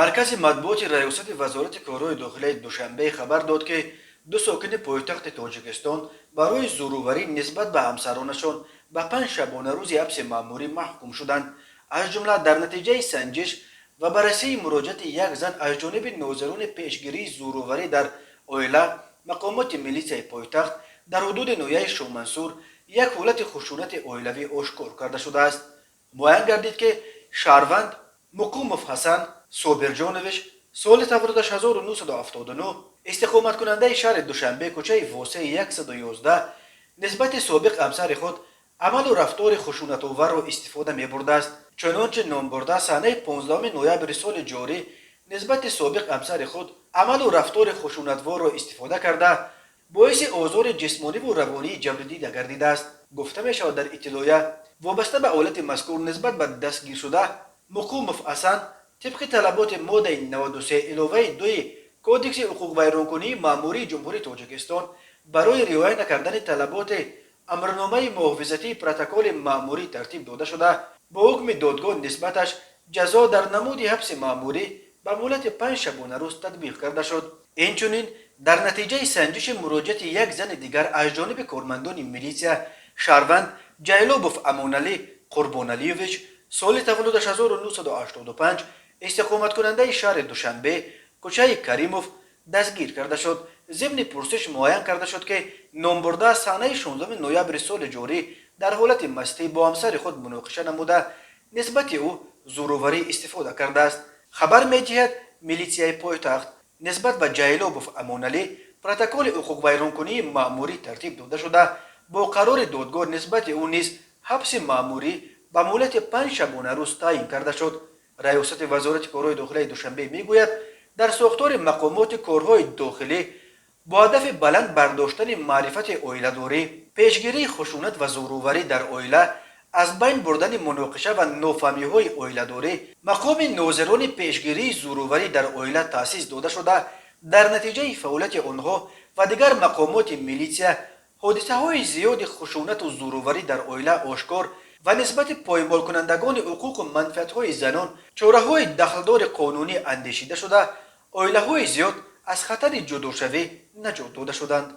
Маркази матбуоти Раёсати Вазорати корҳои дохилаи Душанбе хабар дод, ки ду сокини пойтахти Тоҷикистон барои зӯроварӣ нисбат ба ҳамсаронашон ба 5 шабонарӯзи ҳабси маъмурӣ маҳкум шуданд. Аз ҷумла, дар натиҷаи санҷиш ва баррасии муроҷиати як зан аз ҷониби нозирони пешгирии зӯроварӣ дар оила, мақомоти милитсияи пойтахт дар ҳудуди ноҳияи Шоҳмансур як ҳолати хушунати оилавӣ ошкор карда шудааст. Муайян гардид, ки шаҳрванд Муқумов Ҳасан Собирҷонович, соли таваллудаш 1979, истиқоматкунандаи шаҳри Душанбе, кӯчаи Восеи 111, нисбати собиқ ҳамсари худ амалу рафтори хушунатоварро истифода мебурдааст. Чунончи, номбурда санаи 15 ноябри соли ҷорӣ нисбати собиқ ҳамсари худ амалу рафтори хушунатворро истифода карда, боиси озори ҷисмониву равонии ҷабрдида гардидааст, гуфта мешавад дар иттилоя. Вобаста ба ҳолати мазкур нисбат ба дастгиршуда Муқумов Ҳасан тибқи талаботи моддаи 93 иловаи 2 Кодекси ҳуқуқвайронкунии маъмурии Ҷумҳурии Тоҷикистон барои риоя накардани талаботи амрномаи муҳофизатии протоколи маъмурӣ тартиб дода шуда, бо ҳукми додгоҳ нисбаташ ҷазо дар намуди ҳабси маъмурӣ ба муҳлати 5 шабонарӯз татбиқ карда шуд. Инчунин, дар натиҷаи санҷиши муроҷиати як зани дигар аз ҷониби кормандони милитсия, шаҳрванд Ҷайлобов Амоналӣ Қурбоналиевич, соли таваллудаш 1985, истиқоматкунандаи шаҳри Душанбе, кӯчаи Каримов, дастгир карда шуд. Зимни пурсиш муайян карда шуд, ки номбурда санаи 16 ноябри соли ҷорӣ дар ҳолати мастӣ бо ҳамсари худ муноқиша намуда, нисбати ӯ зӯроварӣ истифода кардааст, хабар медиҳад милитсияи пойтахт. Нисбат ба Ҷайлобов Амоналӣ протоколи ҳуқуқвайронкунии маъмурӣ тартиб дода шуда, бо қарори додгоҳ нисбати ӯ низ ҳабси маъмурӣ ба муҳлати 5 шабонарӯз таъин карда шуд. Раёсати Вазорати корҳои дохилаи Душанбе мегӯяд, дар сохтори мақомоти корҳои дохилӣ бо ҳадафи баланд бардоштани маърифати оиладорӣ, пешгирии хушунат ва зӯроварӣ дар оила, аз байн бурдани муноқиша ва нофаҳмиҳои оиладорӣ мақоми нозирони пешгирии зӯроварӣ дар оила таъсис дода шуда, дар натиҷаи фаъолияти онҳо ва дигар мақомоти милитсия ҳодисаҳои зиёди хушунату зӯроварӣ дар оила ошкор ва нисбати поймолкунандагони ҳуқуқу манфиатҳои занон чораҳои дахлдори қонунӣ андешида шуда, оилаҳои зиёд аз хатари ҷудошавӣ наҷот дода шуданд.